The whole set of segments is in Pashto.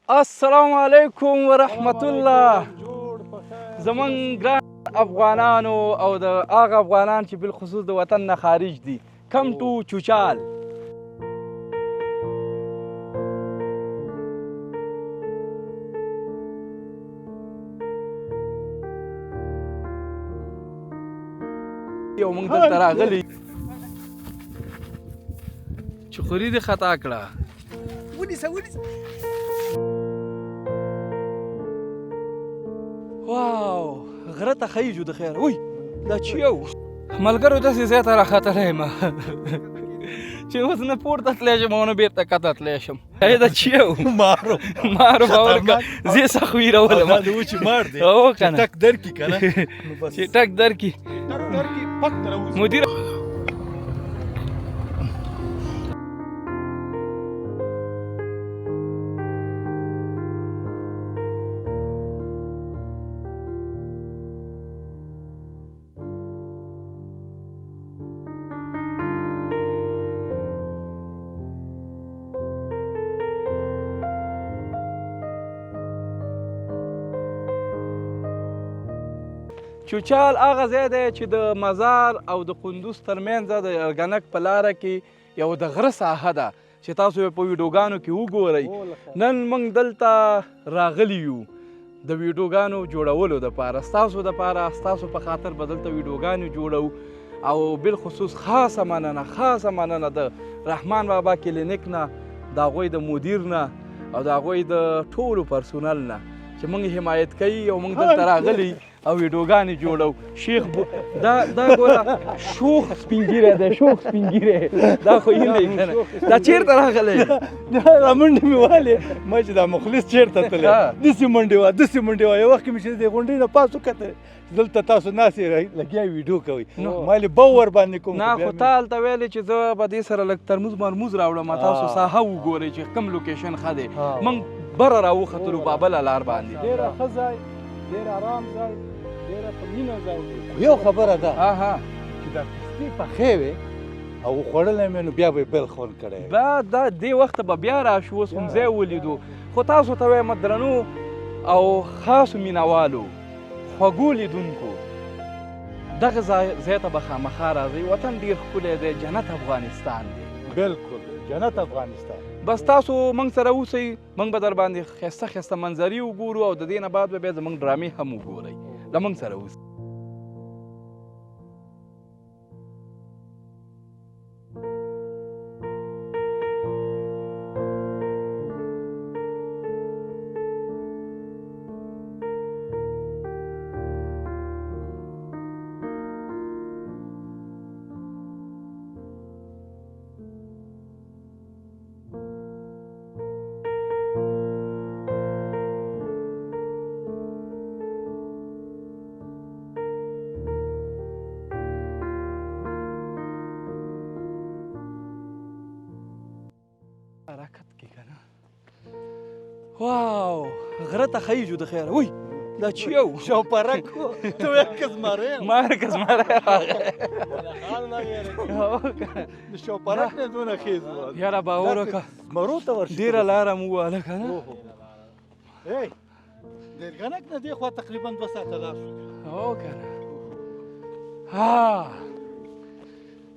السلام علیکم ورحمت الله. زمونږ ګران افغانانو او د هغه افغانان چې بالخصوص د وطن نه خارج دي، کم ټو چوچال. یو موږ دلته راغلي چې خوري دې خطا کړه. ونیسه ونیسه. واو، غره ته خیژو د خیره. وای، دا چې یو ملګرو داسې ځای ته راختلی یم چې اوس نه پورته تللی شم او نه بېرته کښته تللی شم. دا چې یو مارو مارو باور که زه یې سخت ویرولم. دا د وچې مار دی. هو که نه، ټک درکې که نه نو بس چې ټک درکړي ټک درکې پک ته راوځي. مدیر چوچال هغه ځای دی چې د مزار او د قندوز ترمنځ د ارګنک په لاره کې یو د غره ساحه ده چې تاسو یې په ویډیوګانو کې وګورئ. نن موږ دلته راغلي یو د ویډیوګانو جوړولو دپاره، ستاسو دپاره، ستاسو په خاطر به دلته ویډیوګانې جوړو. او بالخصوص خاصه مننه، خاصه مننه د رحمان بابا کلینیک نه، د هغوی د مدیر نه او د هغوی د ټولو پرسونل نه چې موږ حمایت کوي او موږ دلته راغلي او ویډیوګانې جوړو. شیخ دا دا ګوره شوخ سپینږیری دی، شوخ سپینږیری دا خو یې نه که نه. دا چېرته راغلی؟ دا رامنډې مې والې، ما چې دا مخلص چېرته تللی، داسې منډې وه، داسې منډې وه. یو وخت کې مې چې د غونډۍ نه پاس وکتل، دلته تاسو ناست یې لګیا ویډیو کوئ، ما یې باور ورباندې کوم. نه خو تا هلته ویلې چې زه به دې سره لږ ترموز مرموز راوړم، تاسو ساحه وګورئ چې کوم لوکیشن ښه دی. موږ بره راوختلو بابله لار باندې. ډېره ښه ځای، ډېر آرام ځای، ډېره په مینه ځای. یو خبره ده چې دا پستې پخې وې او خوړلی مې، نو بیا به یې بل خوند کړی. دا دا دې وخته به بیا راشو، اوس هم ځای ولیدو. خو تاسو ته وایم درنو او خاصو مینهوالو خوږو لیدونکو، دغه ځای ته به خامخا راځئ. وطن ډېر ښکلی دی، جنت افغانستان دی. بالکل جنت افغانستان. بس تاسو موږ سره اوسئ، موږ به در باندې ښایسته ښایسته منظرې وګورو او د دې نه بعد به بیا زموږ ډرامې هم وګورئ. له موږ سره اوسئ. حرکت کې که نه. واو، غره ته خیژو د خیره. وای، دا چې یو شوپرک ته وایې که زمری یم. مار که زمری راغی. د شوپرک نه دونه خیز و. یاره باور وکړه، زمرو ته ورشي. ډېره لاره مو ووهله که نه. ای د ارګنک نه دې خوا تقریبا 2 ساعته لار شو. هو که نه. ها،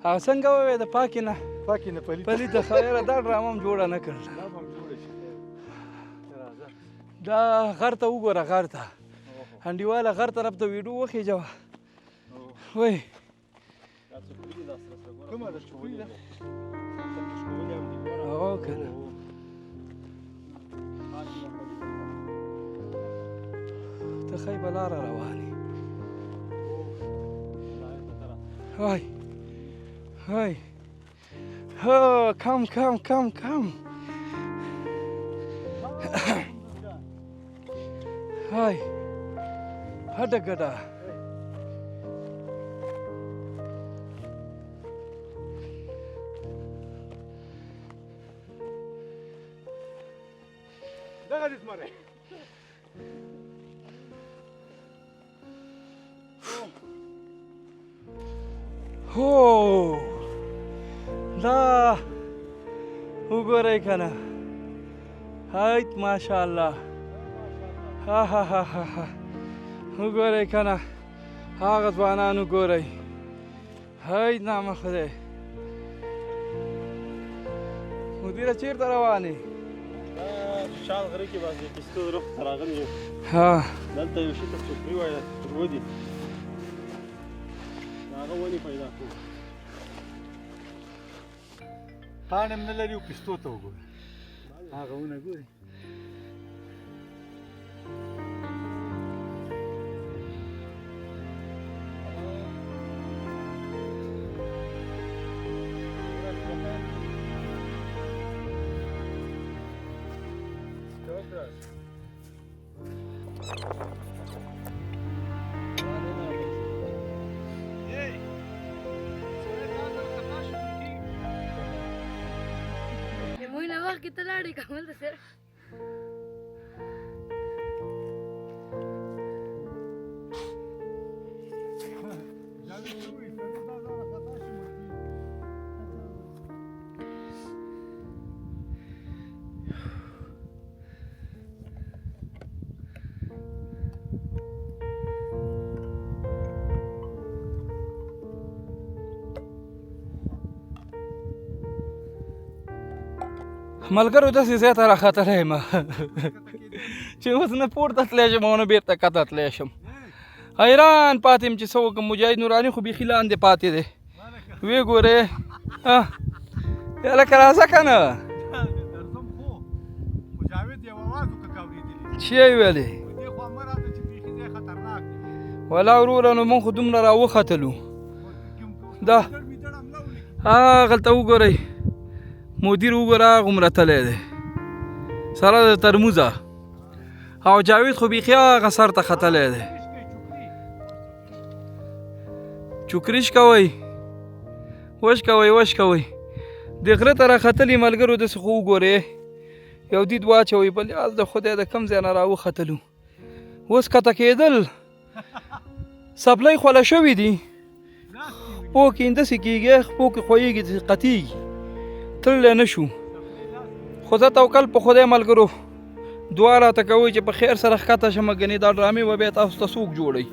هغه څنګه ووایې د پاکې نه پاکې نه پلیته پلیته. ښه یاره دا ډرامه هم جوړه نه کړله. دا به هم جوړه شي. دا غر ته وګوره، غر ته انډیواله، غر طرف ته ویډیو وخیژوه. وای کومه ده؟ چوکۍ ده؟ هو که نه. ته ښه په لاره روان یې. وای وای، ها کم کم کم کم. های هډه ګډه. دغه دې زمری. هو دا وګورئ که نه. هایت ماشاءالله. ها ها ها ها ها، وګورئ که نه هغه ځوانان وګورئ. هایت نامه خدای. مدیره چېرته روان یې؟ شال غره کې باندې پستو روخ ته راغلي یو. ها دلته یو شي ته چکري وایي، تروه دي، هغه ونې پیدا کړو. پاڼې هم نه لري او پستو ته وګوره، هغه ونه ګوري. موږ نه مخکې ته لاړې کمل ته سره. ملګرو داسې ځای ته راختلی یم چې اوس نه پورته تللی شم او نه بېرته کښته تللی شم. حیران پاتې یم چې څه وکړم. مجاهد نوراني خو بیخي لاندې پاتې دی. ویې ګورې هلکه راځه که نه. چې یې ویلې ولا وروره نو موږ خو دومره راوختلو. دا هغلته وګورئ، مدیر وګوره هغومره تللی دی سره د ترموزه، او جاوید خو بیخي هغه سر ته ختلی دی. چوکریش کوئ، وشکوئ وشکوئ. د غره ته راختلي ملګرو داسې خو وګورئ، یو دید واچوئ په لحاظ د خدای د کوم ځای نه راوختلو. اوس کته کېدل، څپلۍ خوله شوې دي، خپو کې همداسې کېږي، خپو کې خویږي، داسې قتېږي، تللی نه شو. خو زه توکل په خدای ملګرو، دعا راته کوئ چې په خیر سره ښکته شم، ګنې دا ډرامې به بیا تاسو ته څوک جوړوي.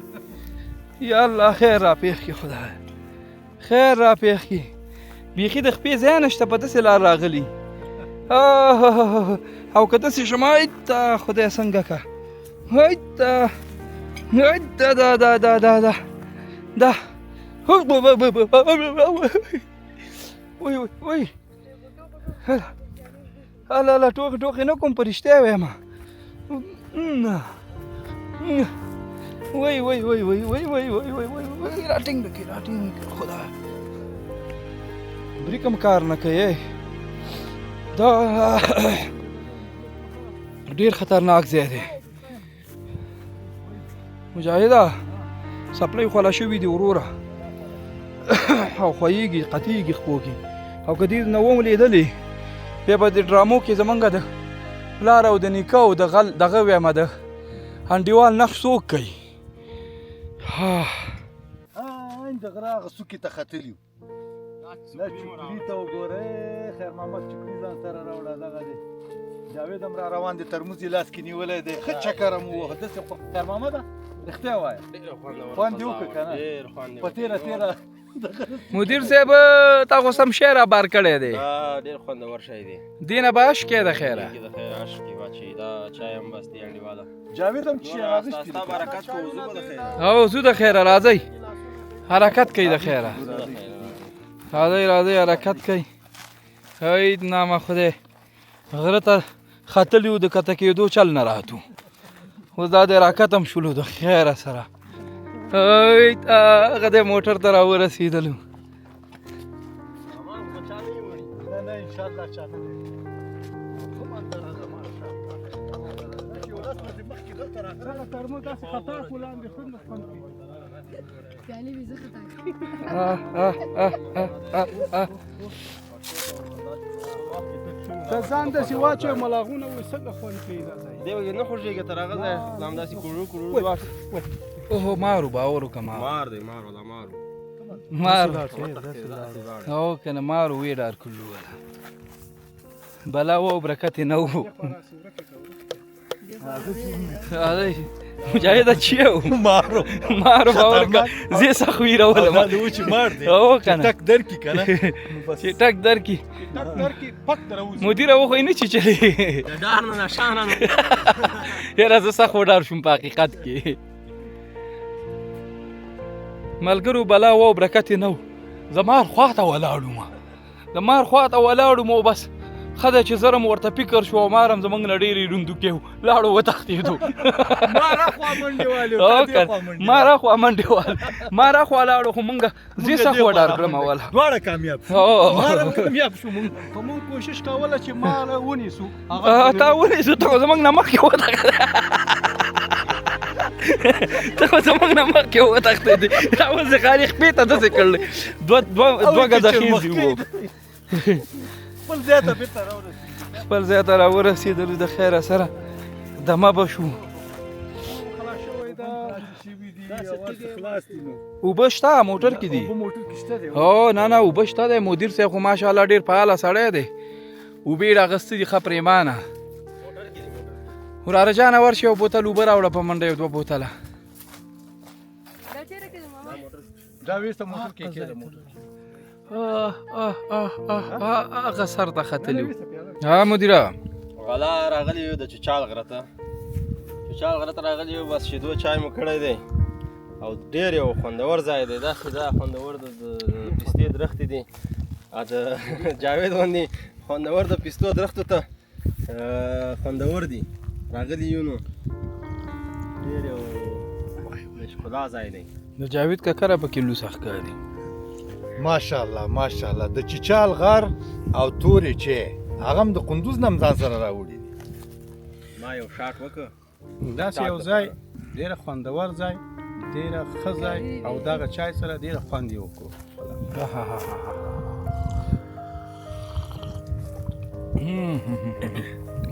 یا الله خیر را پېښ کړي، خدای خیر را پېښ کړي. بیخي د خپې ځای نشته، په داسې لار راغلي. او که داسې شم ایته خدای څنګه که ایته ایته دا دا دا دا دا دا وی وی وی هله هله ټوخې ټوخې نه کوم، په رښتیا وایم. وی وی وی وی وی وی وی وی وی وی راټینګ کړي راټینګ کړي. خدای بریک هم کار نه کوي، دا ډېر خطرناک ځای دی. مجاهده څپلۍ خوله شوې دي وروره، او خویږي قتېږي خپو کې، او که دې نه وم لیدلې بیا به د ډرامو کې زمونږ د پلار او د نیکه او د غل دغه وایم د انډیوال نقش څوک کوي. د غره هغه څوکې ته ختلي وو. نه چوکري ته وګورئ، خیر محمد چوکري ځان سره راوړه، دغه دی جاوید هم را روان دی، ترموز یې لاس کې نیولی دی، ښه چکر هم ووهه. داسې خیر محمده رښتیا وایه، خوند یې وکړ که نه؟ په تېره تېره مدیر صاحب تا خو سم شی را بار کړی دی. دا ډېر خوندور شی دی. دې نه به اشک د خیره. د خیره اشک واچوي. دا چای هم بس دی انډیواله. جاوید هم چې راغیستي. ستا برکت کوو، ځو به د خیره. او ځو د خیره، راځئ حرکت کوئ د خیره. راځئ راځئ حرکت کوئ. هی نامه خدای غره ته ختلي وو، د کته کېدو چل نه راتو، اوس دا دی راکته هم شولو د خیره سره. هغه دی موټر ته راورسېدلو. نه نه انشاءالله چا نه دی. پیالې مې زه خطا کړم. ته ځان داسې واچوې ملاغونه وایي څنګه خوند کوي دا ځای. دی وایي نه خوږېږه تر هغه ځایه همداسې کوړو کوړو اوه مارو باور وکړه مار. مار دی مار ولا مارو مار او که نه مارو ویې ډار کړلو ولا. بلا و برکت نه و. مجاهد چې و مارو مارو باور کا زه سخ ویرولم. دا د وچ مار دی. او کنه ټک درکی کنه، چې ټک درکی، ټک درکی پک دروځي. مدیر و خو نه چې چلی د ډار نه نشانه. یاره زه سخت وډار شوم په حقیقت کې. ملګرو بلا و برکت نه و. زمار خواته ولاړو، ما د مار خواته ولاړو مو، بس ښه ده چې زرم ورته فکر شو او مار هم زموږ نه ډېرې روندوکې و، لاړو وتښتېدو. مار اخوا منډې والې، مار اخوا منډې والې، مار اخوا لاړو، خو مونږ زه سخت وډار کړم. اوله دواړه کامیاب شو، مار هم کامیاب شو. مونږ خو مونږ کوشش کوله چې مار ونیسو. تا ونیسو؟ ته خو زموږ نه مخکې وتښتېدې، ته خو زموږ نه مخکې وتښتېدې. دا اوس یې خالي خپې ته داسې کړلې، دوه دوه دوه ګزه خېز وو. خپل ځای ته بېرته راورسېدو، خپل ځای ته راورسېدلو د خیره سره دمه به شو. اوبه شته موټر کې دي؟ هو نه نه، اوبه شته دی. مدیر صاحب خو ماشاءالله ډېر فعاله سړی دی، اوبه یې راغستې دي ښه پرېمانه. وراره جانه ورشي یو بوتل اوبه راوړه په منډه، یو دوه بوتله. دا ویسته موټر کې کېده موټر. هغه سر ته ختلی و. ها مدیره، غلا راغلی یو د چچال غره ته، چچال غره ته راغلی یو، بس شیدو چای مو کړی دی او ډېر یو خوندور ځای دی. داسې دا خوندور د پستې درختې دي، د جاوید غوندې خوندور د پستو درختو ته خوندور دي. راغلی یو نو ډېر یو ښکلا ځای دی. د جاوید ککره پکې لوسه ښکاري. ماشاءالله ماشاءالله. د چچال غر او تورې چې هغه هم د قندوز نه هم ځان سره راوړي دي. ما یو شاټ وکړ. داسې یو ځای، ډېره خوندور ځای، ډېره ښه ځای، او دغه چای سره ډېره خوند یې وکړو.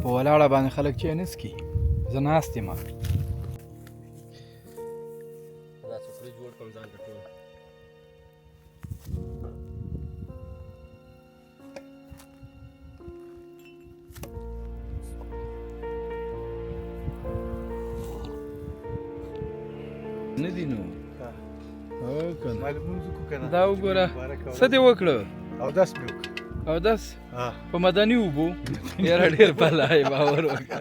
په ولاړه باندې خلک چای نه څکي، زه ناست یم. دا څوکۍ جوړ کړم ځان ته ټول. نه دي نو دا وګوره څه دې وکړه؟ اودس مې وکړ. اودس په مدني اوبو؟ یاره ډېر بلا یې، باور وکړه،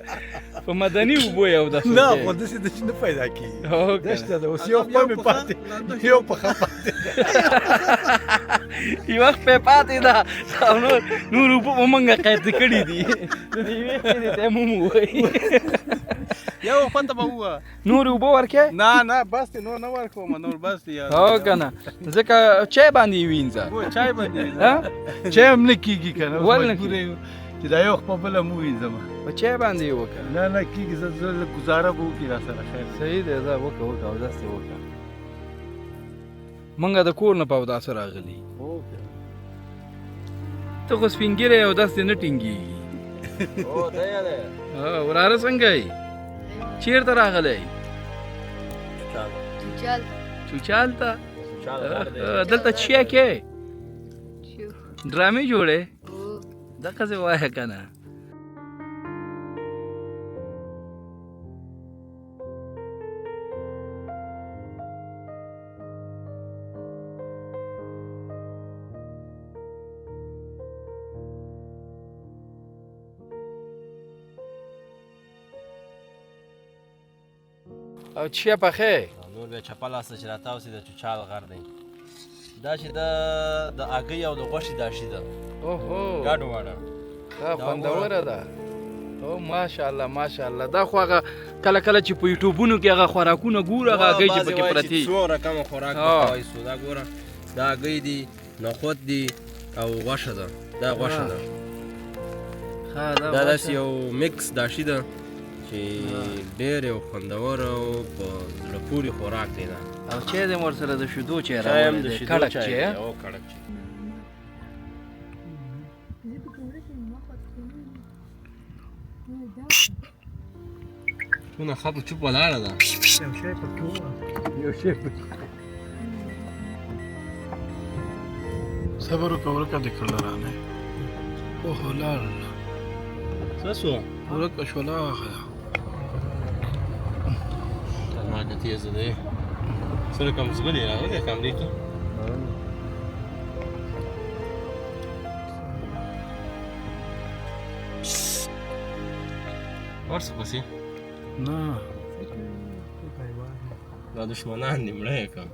په مدني اوبو یې اودس. نه خو داسې داسې نه پیدا کېږي. دشته ده اوس یو پښه مې پاتې، یو پښه پاتې، یوه پښه پاتې ده او نور اوبه مو موږ قید کړي دي. د دې یوې پښې دې تیمم ووهي. یو پښه ته به ووهه. نور اوبه ورکې؟ نه نه بس دی، نور نه ورکوم، نور بس دی. هو که نه، ځکه چای باندې یې وینځه. چای باندې چای هم نه کېږي که نه، ول نه مجبور یو چې دا یو خپه بله مو وینځم. په چای باندې یې وکړه. نه نه کېږي، زه لږ ګزاره به وکړي را سره. خیر صحیح دی، ځه وکړه وکړه، اودس دې وکړه. موږ د کور نه په اوداسه راغلي. ته خو سپین ږیری اودس دې نه ټینګېږي. وراره څنګه یې؟ چیرته راغلی؟ چوچال ته. دلته چیا کې ډرامې جوړې؟ دقسې وایه که نه. او چیا پخې؟ نور بیا چپه لاسته چې راتاو سي د چوچال غر دی. دا چې د هګۍ او د غوښې داشي ده. اوهو، ګډ وډه دا خوندوره ده. او ماشاءالله ماشاءالله. دا خو هغه کله کله چې په یوټیوبونو کې هغه خوراکونه ګوره، هغه هګۍ چې پکې پرتې، څو رقمه خوراک پخوای سو. دا ګوره، دا هګۍ دي، نخود دي او غوښه ده. دا غوښه ده. دا داسې یو مکس داشي ده چې ډېر یو خوندور او په زړه پورې خوراک دی دا. او چای دې ورسره د شیدو چای راوړی دی، کړک چای. او کړک چای. څونه ښه په چوپ ولاړه ده. یو شی پکې ووهه، یو شی پکې. صبر وکړه، ورکه دې کړله رانه. اوهو لاړله. څه شو؟ ورکه شوله. خطرناکه تیزه دی. څه رقم ځغلي راغلی کمرې کې. ورسه پسې. نه دا دښمنان دي، مړه یې کړم.